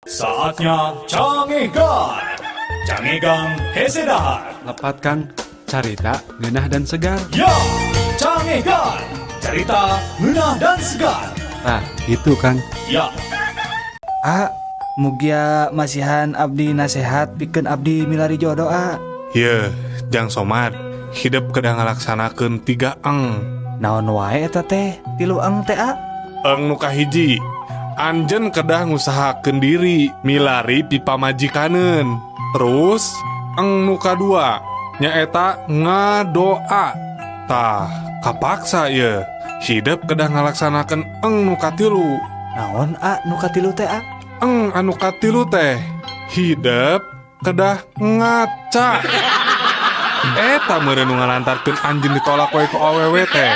Saatnya Cangegan. Cangegan hese dahar. Lepat, Kang, carita ngeunah dan segar. Ya, Cangegan. Cerita ngeunah dan segar. Nah, itu, Kang. Ya. A, mugia masihan abdi nasehat pikeun abdi milari jodoh, A. Ye, Jang Somad, hidep kedah ngalaksanakeun tiga eng. Naon wae eta teh tilu eng teh, A? Eng nu kahiji, anjeun kedah ngusahakeun diri milari pipamajikaneun. Terus eng nu kadua nyaeta ngadoa. Tah, kapaksa ye, hidep kedah ngalaksanakeun eng nu katilu. Naon, A, nu katilu teh, A? Eng anu katilu teh hidep kedah ngaca. Eta meureun nu ngalantarkeun anjeun ditolak wae ku awewe teh.